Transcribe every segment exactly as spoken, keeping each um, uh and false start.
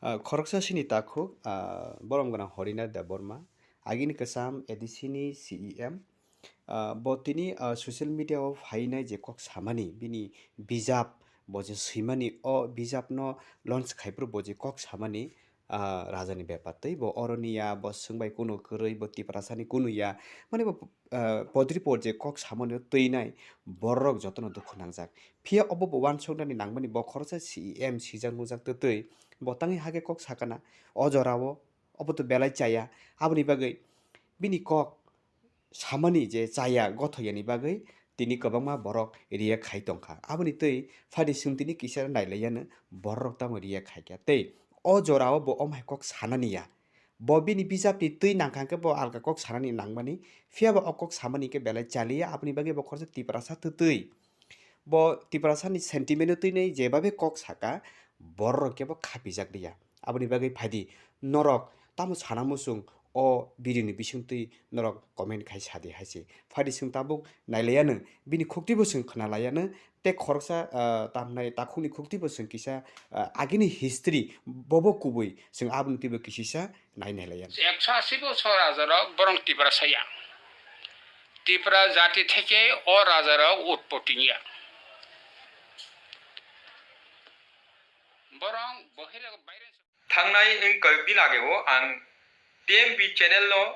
Ah, khoroksa chini takhuk, ah, borom gwnang Horinath Debbarma, agini kwcham A D C ni C E M. Ah, bo tini, ah, social media o phainai je kok samani, bini bijap bo je swimani, o bijap no launch khaiphuru bo je kok samani, ah, raja ni bepar tei bo oroni ya, bo swngbai kunu kwrwi, bo Tiprasa ni kunu ya, mane bo, ah, podri pod je kok samani o twinai borok jotono dukhu nangjak. Phiya obo bo uansuknani nangmani bo khoroksa C E M sijak nujak twtwi bo tangwi hake kok sakana o jorao, obo to belai chaya. Aboni bagwi bini kok samani je chaya gothoyani bagwi tini kwbangma borok react khai tongkha. Aboni twi phaidi chwng tini kisa nailaiyano borok tamo react khaikha. Tei o jorao bo omo hai kok sanani ya. Bo bini bijapni twi nangkha hwnkhe bo alka kok sanani nangmani. Phiya bo o kok samani hwnkhe belai chaliya, aboni bagwi bo khoroksa Tiprasa twtwi. Bo Tiprasani sentiment-o twinai jebabe kok saka, bororok kebo khapijak liya. Aboni bagwi phaidi norok tamo sana muchung o video ni bisingtwi norok comment khai sadi hai se. Phaidi chwng tabuk nailaiyano, bini khuktibo chwng khwnalaiyano, tei khoroksa, ah, tamnai takhukni khuktibo chwng kisa, ah, agini history bobo kubui chwng aboni twibo kisisa nai nailaiyano. Ekso asi bosor rajarok borong Tiprasa ya. Tipra jati theke o rajarok utpoti ya. Borong bohirok baire. Thangnai wng kayuk din ageo ang T M B channel no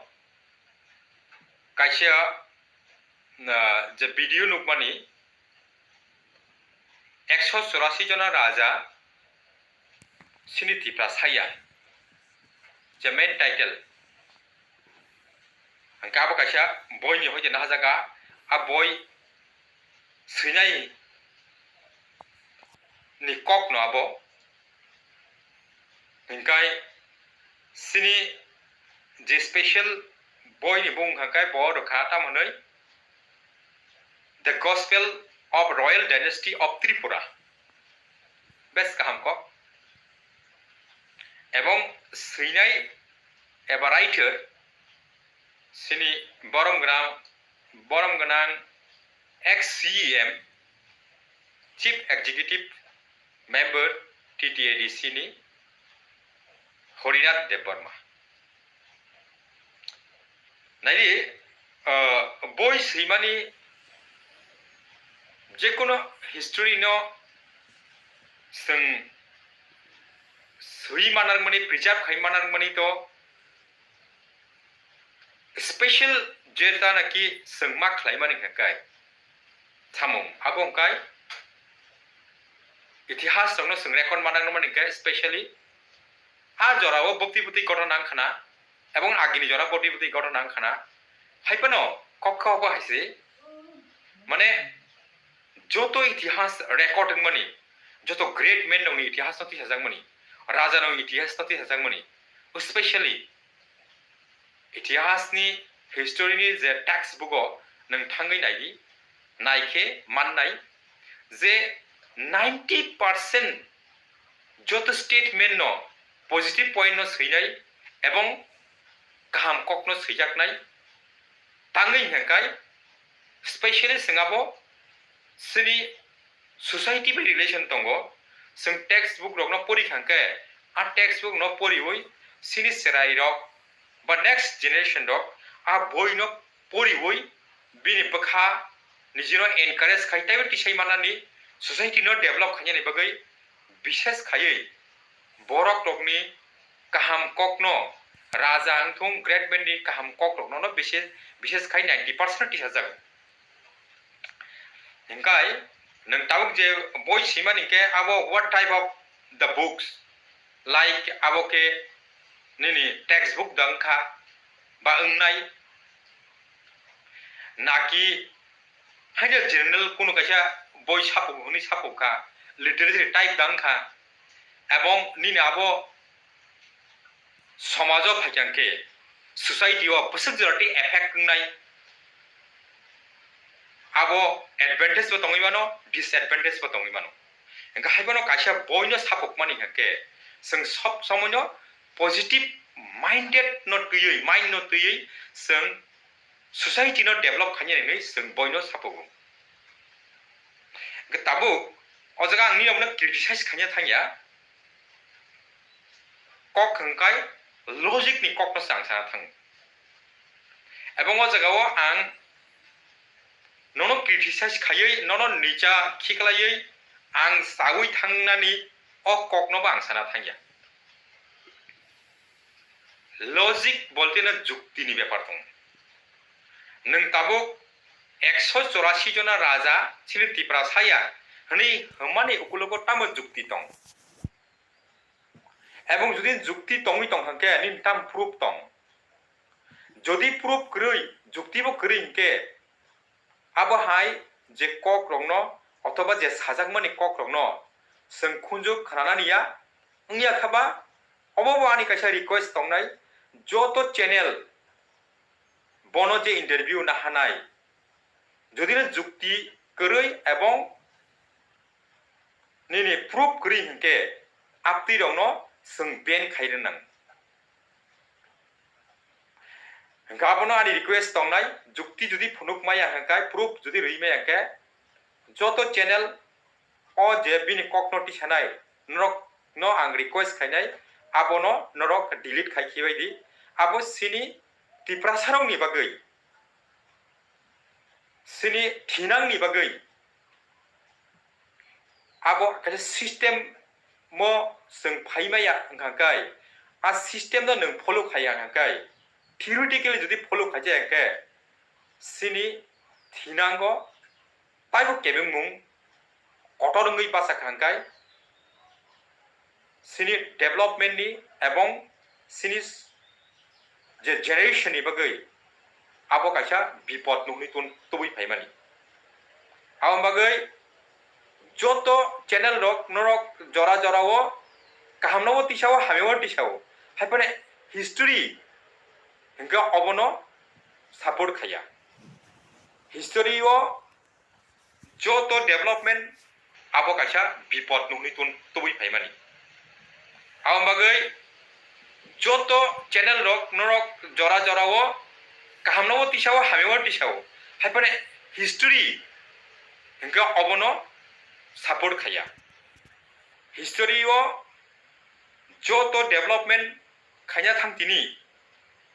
kaisa, ah, je video nukmani ekso churasi jona raja sini Tiprasa ya, je main title. Hwnkhe abo kaisa boini hoite nahajaga, a boi swinai ni kok no abo. Hwnkhe sini je special boini bung hwnkhe bo rwkha tamo hwnwi The Gospel of Royal Dynasty of Tripura. Bes kaham kok. Ebong swinai eba writer sini borom gwnang, borom gwnang ex C E M, Chief Executive Member T T A D C ni Horinath Debbarma. Naidi, ah, boi swimani, jekono history no chwng swi manarmani, preserve khai manarmani to special jeta naki chwng ma khlaimani hwnkhe samung. Abo hwnkhe itihas rokno chwng record manang mani hwnkhe specially a jorao bwtwi bwtwi ghotona wngkhana, ebong agini jora bwtwi bwtwi ghotona wngkhana. Haiphano kok kha obo hai se, mane joto itihas record wngmani, joto great man rokni itihas no tisajakmani, raja rokni itihas no tisajakmani, specially itihasni, history ni je textbook o nwng thangwi nai di, naikhe mannai je ninety percent joto statement no positive point no swinai ebong kaham kok no swijaknai. Tangwi hwnkhai specially chwng abo chini society bai relation tongo. Chwng textbook rokno pori kha hwnkhe, a textbook no poriwi chini chwrai rok ba next generation rok a boi no poriwi bini bwkha nijino encourage khai teibo tisai manani, society no develop khainani bagwi bishes khaiwi borok rokni kaham kokno, raja wngthung great man ni kaham kok rokno no bishes, bishes khai ninety percent tisajago. Hingkai nwng tabuk je boi swimani hingke abo what type of the books, like abo ke nini textbook da wngkha ba wngnai, naki haino general kunu kaisa boi sapuk hwnwi sapuk kha, literature type da wngkha, ebong nini abo somajo phaikha hwnkhe society o bwswk jora tei effect wngnai. Abo advantage bo tongwi mano, disadvantage bo tongwi mano. Hingkhe haiphano kaisa boino sapukmani hingkhe chwng sob somoino positive minded no twiwi, mind no twiwi chwng society no develop khainani hinwi chwng boino sapugo. Hingkhe tabuk o jaga ang nini abono criticize khaina thangya. kok hwnkhe logic ni kokno se ang sana thango. Ebong o jagao ang nono criticize khaiwi, nono nija khiklaiwi ang saui thangnani o kokno bo ang sana thangya. Logic bolte no jukti ni bepar tongo. Nwng tabuk ekso chorasi jona raja chini Tiprasa ya hwnwi hwnmani ukulogo tamo jukti tong? Ebong jodi jukti tongwi tong hwnkhe nini tam proof tong? Jodi proof kwrwi, jukti bo kwrwi hwnkhe, abo hai je kok rokno othoba je sajakmani kok rokno chwng khunju khnanani ya wngya kha ba? Obo bo ani kaisa request tongnai, joto channel bono je interview nahanai, jodi no jukti kwrwi ebong nini proof kwrwi hwnkhe, aptwi rokno chwng ban khai rwnang. Hwnkhe abono ani request tongnai, jukti jodi phunuk maya hwnkhe, proof jodi rwi maya hwnkhe, joto channel o je bini kokno tisanai norok no ang request khainai, abono norok delete khai khibai di. Abo chini Tiprasa rokni bagwi, chini thinangni bagwi abo kaisa system mo chwng phai maya wngkha khe, a system no nwng follow khaiya wngkha khe, theoretically jodi follow khaijaya khe, chini thinango taibo kebengmung kotor wngwi bachakha hwnkhe, chini development ni ebong chini je generation ni bagwi abo kaisa bipod nukni tun-, tubui phaimani. Aboni bagwi joto channel rok norok jora jora o kaham no tisao, hamya o tisao, hai phano history hwnkhe obono support khaiya. History o joto development abo kaisa bipod nukni tun-, tubui phaimani. Aboni bagwi joto channel rok norok jora jora o kaham no o tisao, hamya o tisao, hai phano history hwnkhe obono support khaiya. History o joto development khaina thang tini.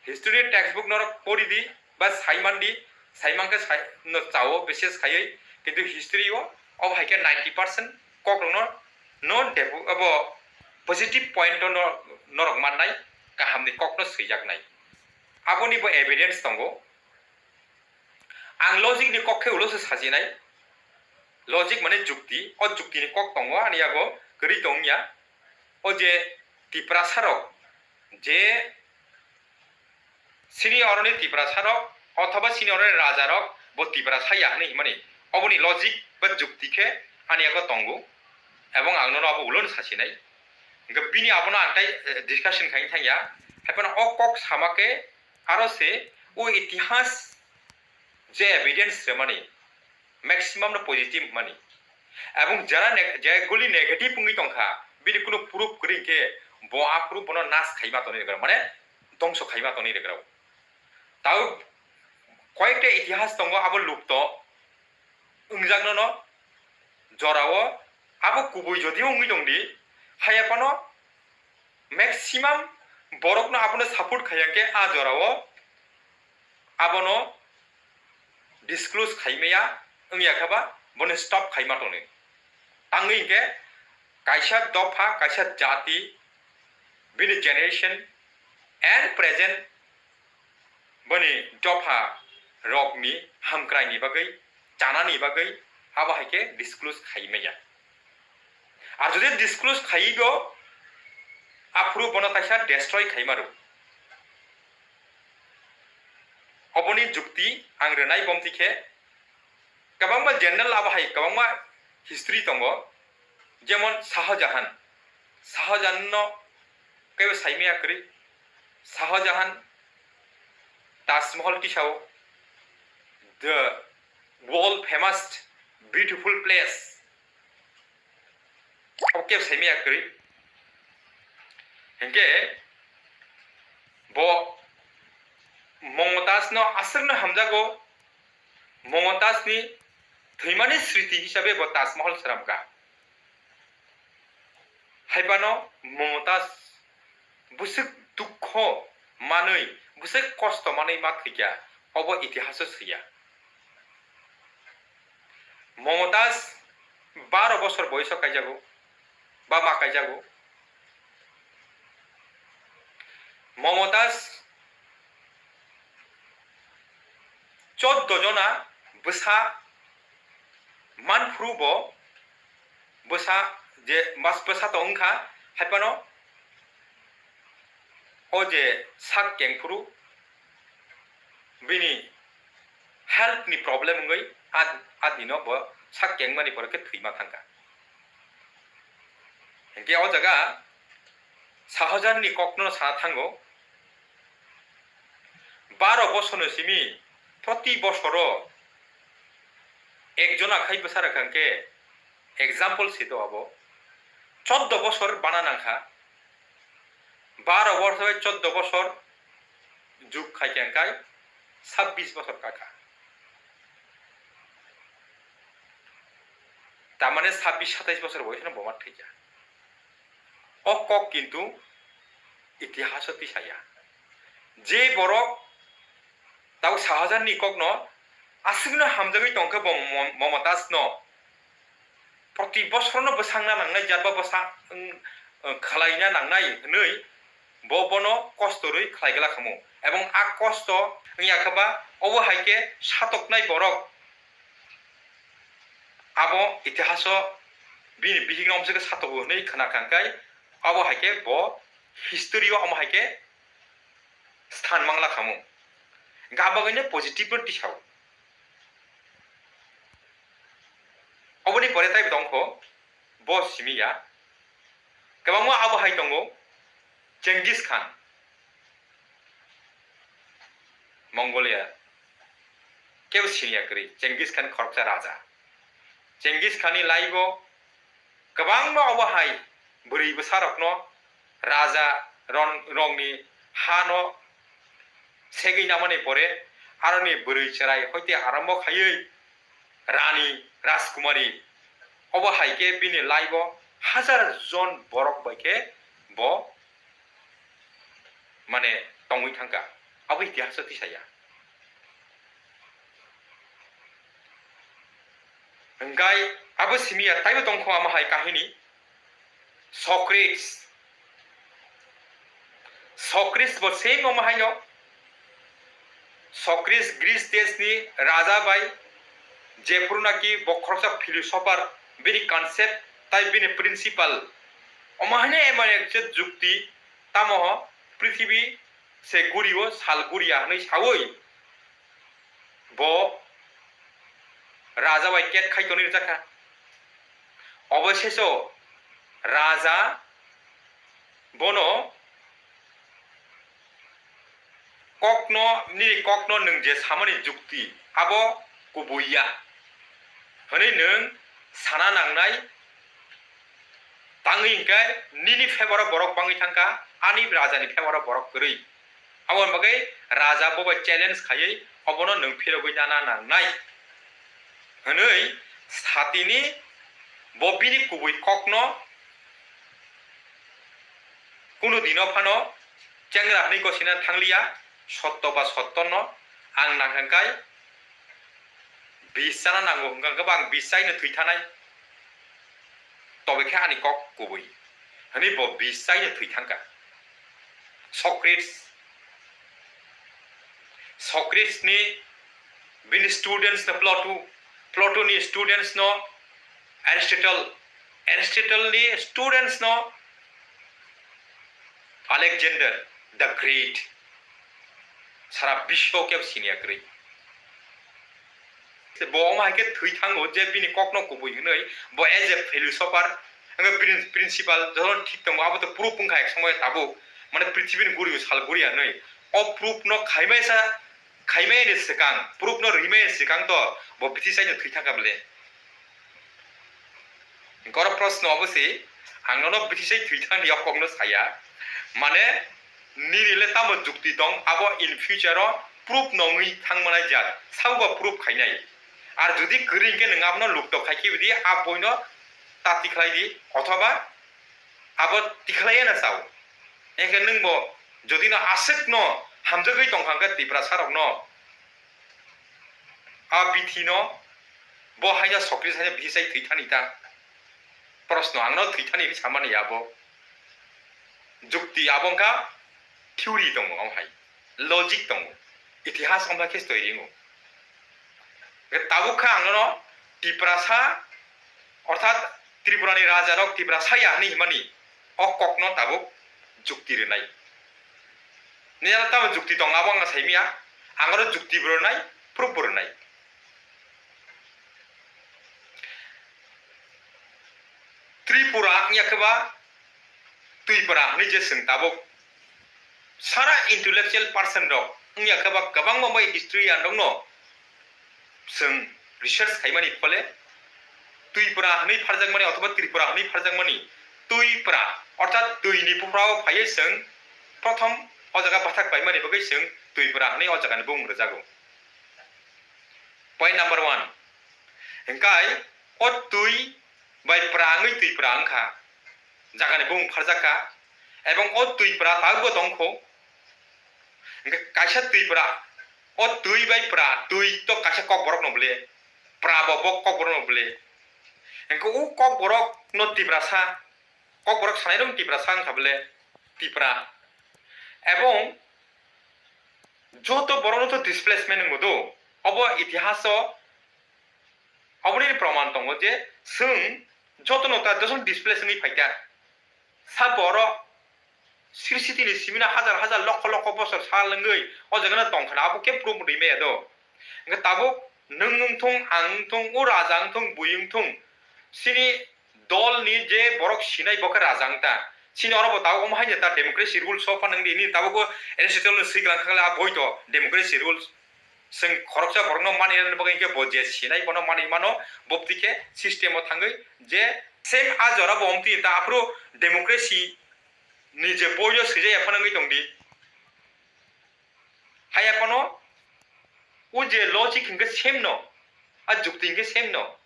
History textbook norok pori di, ba sai man di, sai man khe sai, no chao, bises khaiwi, kintu history o, obo hai khe ninety percent kok rokno, no debu-, abo positive point no, norok mannai, kaham ni kok no swijaknai. Aboni bo evidence tongo. Ang logic ni kok khe ulo se sajinai. Logic mane jukti, o jukti ni kok tongo ani yago, kwrwi tong ya. O je Tiprasa rok, je sini oroni Tiprasa rok, othoba sini oroni raja rok, bo Tiprasa ya hwnwi himani. Oboni logic ba jukti khe ani yago tongo. Ebong ang nono abo ulo no sasinai. Hwnkhe bini abono ang tai, eh, discussion khai thang ya. Hai phano o kok sama khe aro se o itihas je evidence remani, maximum no positive mani. Ebong jara ne-, je guli negative wngwi tongkha, bini kunu proof kwrwi hwnkhe bo a proof bono nas khaima tonwi rwkha, mane dongso khaima tonwi rwkha. Tao koyekta itihas tongo, abo lukto wngjakno no jorao abo kubui jodi wngwi tongdi, haiya phano maximum borokno abono support khaiya khe a jorao abono disclose khaimaya wngya khe ba bono stop khaima tongdi. Tangwi hwnkhe kaisa dopha, kaisa jati, bini generation and present boni dopha rokni hamkraini bagwi, chanani bagwi abo hai khe disclose khaimaya. Ar jodi disclose khaibo, aphuru bono kaisa destroy khaima rw. Oboni jukti ang rwnai bomti khe, kwbangma general abo hai kwbangma history tongo, jemon Shah Jahan. Shah Jahan no kebo saimaya kwrwi. Shah Jahan Taj Mahal tisao, the world famous beautiful place. Abo kebo saimaya kwrwi. Hinkhe bo Momotaz no aswkno hamjago, Momotaz ni thwimani sriti hisabe bo Taj Mahal swnamkha. Haiphano Momotaz Bwswk dukho manwi, bwswk kosto manwi ma thwikha, obo itihaso swiya. Momotaj baro bosor boyoso kaijago, ba ma kaijago. Momotaj choddo jona bwsa manphuru bo bwsa je mas bwsa to wngkha, haiphano o je sak kengphuru bini health ni problem wngwi ad-, adino bo sak kengmani pore khe thwima thangkha. Hinkhe o jaga Sahajan ni kokno sana thango, baro bosorni simi proti bosoro ekjona khai bwsa rwkha hinkhe example se do abo, choddo bosor bana nangkha, baro bosor bai choddo bosor jug khai khe hinkhe sabbish bosor kakha. Tamane sabbish satais bosor boyosno bo ma thwikha. O kok kintu itihaso tisaya. Je borok tau Sahajanni kokno aswkno hamjagwi tongkhe bo Mo-, Momotajno proti bosorono bwsangna nangnai, jarba bwsa, wng, wng, khwlaina nangnai hwnwi bo bono kosto rwi khwlai glak khamu. Ebong a kosto wngya khe ba obo hai khe satoknai borok abo itihaso bini bihikno omsike satogo hwnwi khna kha, hwnkhe abo hai khe bo history o omo hai khe sthan mangla khamu. Hwnkhe abo kainwi positive no tisao. Oboni pore taibo tongkho, bo simi ya. Kwbangma abo hai tongo, Genghis Khan, Mongolia, kebo sini ya kwrwi, Genghis Khan khoroksa raja. Genghis Khan ni laibo kwbangma obo hai bwrwi bwsarokno raja ron-, rokni hano segwi namani pore aroni bwrwi chwrai hoite arambo khaiwi rani, rajkumari, obo hai khe bini laibo hajar jon borok bai khe bo mane tongwi thangkha. Abo itihaso tisaya. Hwnkhe abo simi ya taibo tongkho amo hai kahini. Socrates. Socrates bo same omo haino. Socrates Greece deshni raja bai jephuru naki bo khoroksa philosopher, bini concept tai bini principle. Omo haino emon ekje jukti tamo prithibi se gurio sal guria hwnwi saui bo raja bai ket khai tonwi rwjakha. Oboseso raja bono kokno, nini kokno nwng je samani jukti abo kubui ya hwnwi nwng sana nangnai. Tangwi hinkhe nini favor o borok bangwi thangkha, ani rajani favor o borok kwrwi. Aboni bagwi raja bo bai challenge khaiwi obono nwng phirogwi nana nangnai hwnwi satini bo bini kubui kokno kunu dino phano chengra hwnwi gosina thangliya, sotto ba sotto no ang nangkha khe bis chana nango hwnkha khe bo ang bis chaino thwi thanai. Tobokhe ani kok kubui hwnwi bo bis chaino thwi thangkha. Socrates, Socrates ni bini students no Plato, Plato ni students no Aristotle, Aristotle ni students no Alexander the Great, sara biswo kebo siniya kwrwi. Bo omo hai khe thwi thango je bini kokno kubui hwnwi, bo as a philosopher, hwnkhe prin-, principle jotono thik tongo, abo to proof wngkha ek somoy tabuk, mane prithibini guriyo sal guriya hwnwi. O proof no khaimai sa, khaimai ni swkang, proof no rimai ni swkang to bo bithi chaino thwi thangkha bele. Goro proshno obo se, ang nono bithi sai thwi thang di, o kokno saya. Mane, nini le tamo jukti tong, abo in future o proof nongwi thang manai jat, sabo ba proof khainai. Ar jodi kwrwi hinkhe nwng abono luktok khai khe bidi, a boino ta tikhlai di, othoba abo tikhlai ya na sao. Hingke nwng bo jodi no aswk no hamjagwi tong kha hwnkhe Tiprasa rok no, a bithi no bo haino sokri saino bithi sai thwi thani ta. Proshno ang no thwi thani hinwi samani abo. Jukti abo wngkha theory tongo, omo hai logic tongo, itihas omo khe se twi ringo. Hwnkhe tabuk kha ang no Tiprasa, orthat Tripura ni raja rok Tiprasa ya hinwi himani o kok no tabuk jukti rwnai. Nini ano tamo jukti tong abo ang sai miya, ang oro jukti bo rwnai, proof bo rwnai. Tripura wngya khe ba Twipra hinwi je chwng tabuk sara intellectual person rok wngya khe ba kwbangma bai historian rok no chwng research khaimani phole Twipra hinwi pharjakmani othoba Tripura hinwi pharjakmani Twipra orthat twini buphurao phaiwi chwng prothom o jaga bathak paimani bagwi chwng Twipra hinwi o jagani bumung rwjago. Point number one. Hingkai o twi bai pra wngwi Twipra wngkha, jagani bumung pharjak kha, ebong o Twipra tabukbo tongkho. Hingke kaisa Twipra, o twi bai pra, twi to kaisa kokborok no bole, pra bo bo kokborok no bole. Hingke o kokborok no Tiprasa, kokborok sanai rok Tiprasa wngkha bole, Tipra. Ebong joto borok no to displacement wngbo do, obo itihas o oboni proman tongo je chwng joto no ta joto displace wngwi phaikha. Sa borok siri sitini simina hajar hajar lokho lokho bosor sal wngwi o jaga no tongkha na, abo khe proof rwi maya do. Hingke tabuk nwng wngthung, ang wngthung, o raja wngthung, bui wngthung, chini dol ni je borok sinai bo khe raja wngta. Chini oro bo tabuk omo hai ta democracy rules o phano wngdi, nini tabuk o Aristotle ni swikang kha khe a boi to democracy rules. Chwng khoroksa borokno mani rwna bagwi hwnkhe bo je sinai bono manwi mano, bopti khe system o thangwi je same a jora bo omtwi ta aphuru democracy ni je boino swijak ya phano wngwi tongdi. Haya phano o je logic hwnkhe same no, a jukti hwnkhe same no,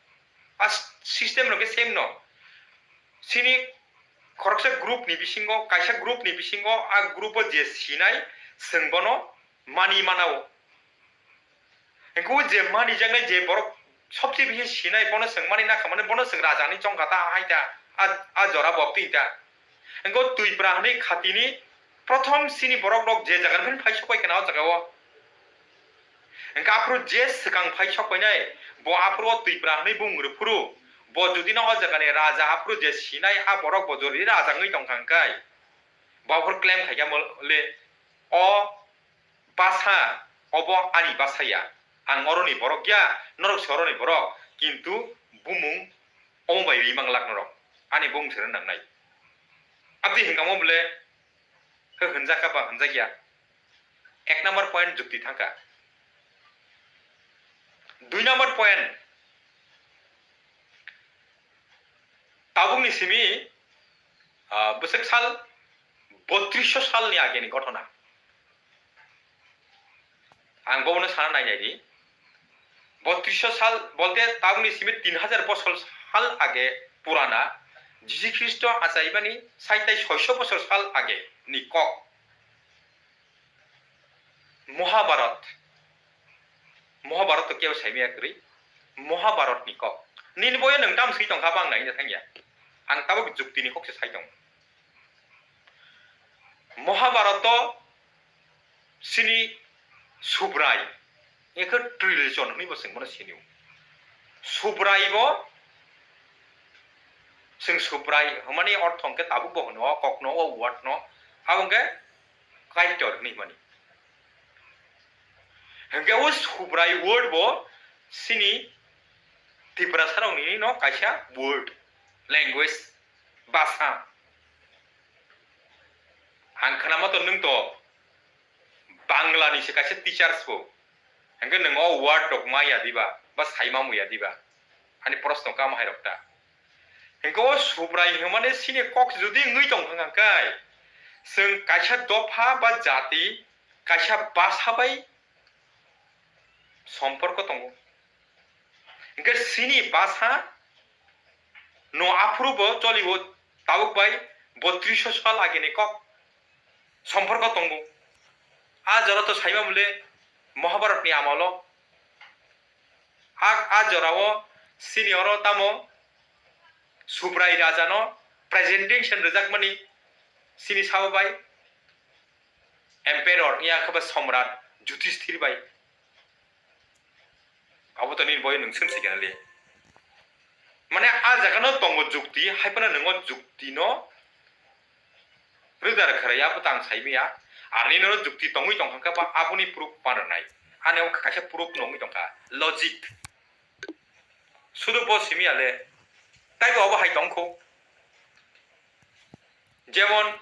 a system no khe same no. Chini khoroksa group ni bisingo, kaisa group ni bisingo a group o je sinai chwng bono mani manao. Hingke o je manijaknai je borok sobse bisi sinai bono chwng mani nakha mani, bono chwng raja hinwi chongkha ta, hai ta, a, a jora bo twi ta. Hingke o Twipra hinwi khatini prothom chini borok rok je jaga niphai phai sok pai khna o jaga o. Hingke aphuru je swkang phai sok painai, bo aphuru o Twipra hinwi bumung rw phuru, bo jodi no o jaga ni raja aphuru je sinai a borok bo jodi raja wngwi tong kha hingkai, bo aphuru claim khai kha mo le o basa obo ani basa ya, ang oroni borok ya, norok se oroni borok, kintu bumung omo bai ri manglak norok, ani bumung se rw nangnai. Abdi hingkamo bole hwnjak kha ba hwnjak ya, ek number point jukti thangkha. Dui number point, tabukni simi, ah, bwswk sal bottrisso salni ageni ghotona. Ang bobono sana nai nai di. Bottrisso sal bolte tabukni simi tin hajar bosor sal age purana, Jisu Khristo achaimani saitai soiso bosor sal age ni kok. Mohabharat. Mohabharat to kebo saimaya kwrwi. Mohabharat ni kok. Nini boyo nwng tam swi tongkha bang nai thangya. Ang tabuk jukti ni kok se sai tong. Mohabharat to chini Subrai. Ekho trilogy hwnwi bo chwng bono sinio. Subrai bo chwng Subrai hwnmani ortho hwnkhe tabuk bo hwno o kokno o word no. Abo hwnkhe Kaitor hinwi hwnmani. Hwnkhe o Subrai word bo chini Tiprasa rokni no kaisa word, language, basa. Ang khwnama to nwng to Bangla ni se kaisa teachers bo. Hwnkhe nwng o word rok ma ya diba, ba sai ma mu ya diba? Ani proshno kamo hai rok ta. Hwnkhe o Subrai hwnmani chini kok jodi wngwi tong kha kai, chwng kaisa dopha ba jati, kaisa basa bai somporko tongo. Hwnkhe chini basa no aphuru bo choli o tabuk bai bottrisso sal agini kok. somporko tongo. A jora to saima bole Mahabharatni amolo a, a jorao sini oro tamo Subrai rajano presentation rwjakmani sini sabo bai Emperor ya khe ba Somrat Jutisthir bai. Abo to nini boi nwng swnsi kena le. Mane a jaga no tongo jukti, hai phano nwng o jukti no rwda rwkha rw ya, abo to ang sai maya. Ar nini no jukti tongwi tong kha khe ba aboni proof ma rwnai. Ani o kaisa proof no wngwi tong kha, logic. Sudu bo simi ya le, taibo abo hai tong kho. Jemon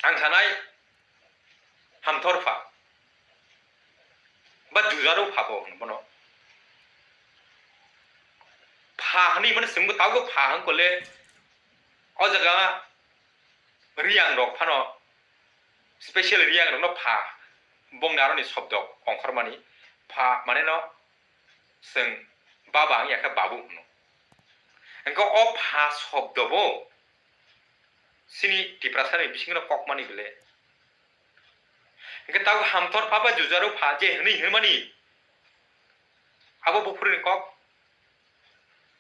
ang sanai, hamthor pha ba jujaro pha bo hwnwi bono pha hwnwi mano swngbo, tabukhe pha hwn kole o jaga Riyang rok phano, special Riyang rokno pha bongni aroni sobdo ongkhormani pha maneno chwng baba wngya khe babu hwno. Hwnkhe o pha sobdo bo chini Tiprasani bisingno kokmani bile. Hwnkhe tabuk hamthor pha ba jujaro pha je hwnwi hwnmani abo buphuruni kok.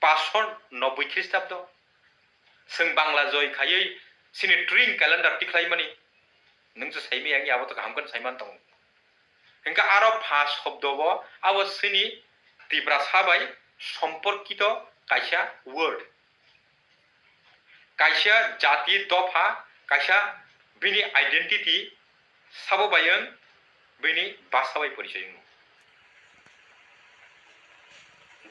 Paanch sho nobboi Khristabdo. Chwng Bangla joi khaiwi chini Tring calendar tikhlaimani. Nwng se saimaya wngya abo to kaham khe saiman tongo. Hwnkhe aro pha sobdo bo abo chini Tiprasa bai somporkito kaisa word. Kaisa jati dopha, kaisa bini identity sabo bai wng, bini basa bai porichoi wngo.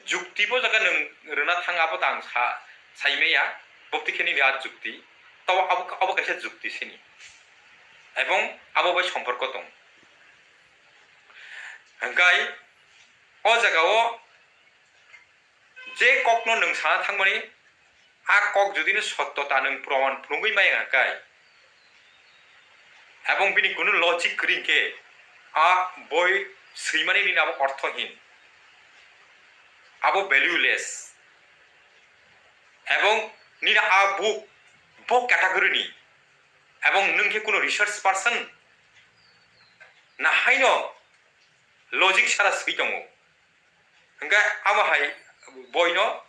Jukti bo jaga nwng rwna thang abo ta ang sa-, saimaya, bokti khe nini a jukti, tabo abo, abo kaisa jukti sini. Ebong abo bai somporko tong. Hwnkhe o jaga o je kokno nwng sana thangmani, a kok jodi no sottota nwng proman phunugwi maya hwnkhe, ebong bini kunu logic kwrwi hwnkhe, a boi swimani nini abo orthohin, abo valueless, ebong nini a book bo category ni, ebong nwng khe kunu research person na haino logic sara swi tongo. Hwnkhe abo hai boino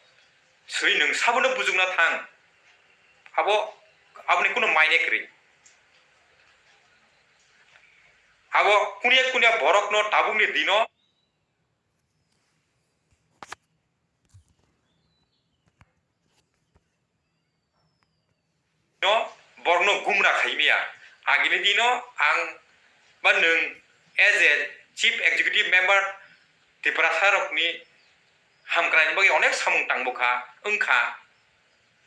swi nwng sabono bujukna thang. Abo, aboni kunu maine kwrwi. Abo kunia kunia borokno tabukni dino no borokno gumra khaimaya. Agini dino ang ba nwng as a chief executive member Tiprasa rokni hamkraini bagwi onek samung tangbo kha, wng kha,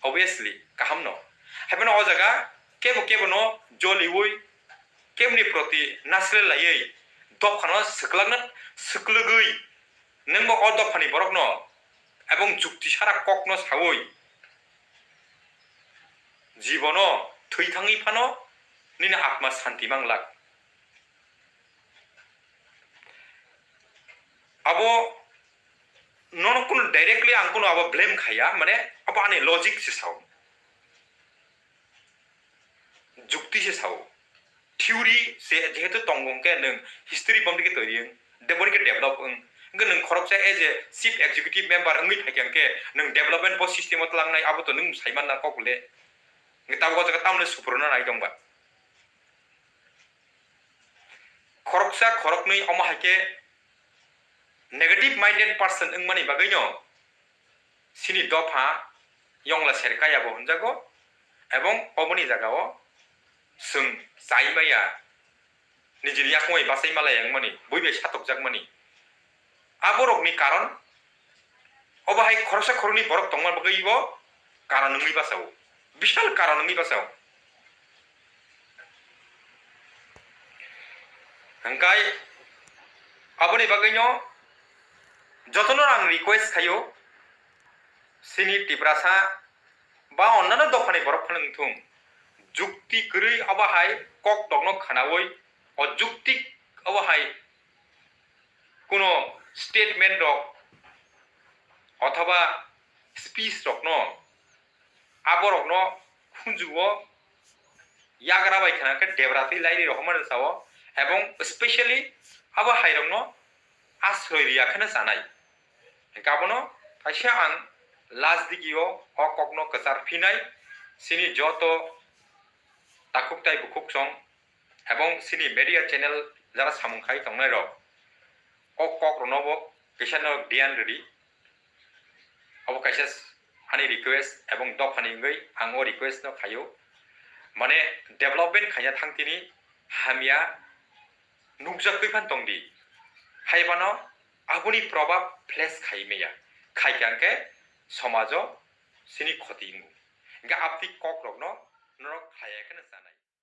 obviously, kaham no. Haiphano o jaga kebo kebo no joliui, keboni proti naslelaiwi dophano swklakna swklwgwi nwngbo o dophani borokno ebong jukti sara kokno saui jibono thwi thangwi phano nini atma santi manglak. Abo nono kunu directly ang kunu abo blame khaiya, mane abo ani logic se sao. Jukti se sao. Theory se jehetu tongo hwnkhe nwng history bomni khe twi wng, deboni khe develop wng. Hwnkhe nwng khoroksa as a chief executive member wngwi phaikha hwnkhe nwng development bo system o tlangnai abo to nwng saimanna kok le. Hwnkhe tabuk o jaga tamle supruna nai tongba. Khoroksa khoroknwi omo hai khe negative minded person wngmani bagwino chini dopha yongla serkaya bo hwnjago, ebong oboni jagao chwng chai maya, nijini yakung bai bachai malaya wngmani, bui bai satokjakmani. A borokni karon, obo hai khoroksa khoroknwi borok tongma bagwi bo karon wngwi bachao, bishal karon wngwi bachao. Hwnkhe aboni bagwino jotono ang request khaio, chini Tiprasa ba onnano dophani borok phano wngthung, jukti kwrwi obo hai kok tokno khwnaui o jukti obo hai kuno statement rok othoba speech rokno aborokno khunjugo yagra bai khna khe debra twi lairi rohormani sao, ebong specially abo hairokno asroi riya kheno chanai. Hingkhe abono kaisa ang last digio o kokno kwchar phinai, chini joto takhuk tai bukhuk song ebong chini media channel jara samung khai tongnai rok, o kok rokno bo kisa no diyan rwdi. Abo kaisa ani request ebong dophani wngwi ang o request no khaio. Mane development khaina thangtini hamya nukjagwi phan tongdi. Haibano aboni probab place khai maya. Khaikha hwnkhe somajo chini khoti wngo. Hingkhe abdi kok rokno norok khlaiya kheno chanai.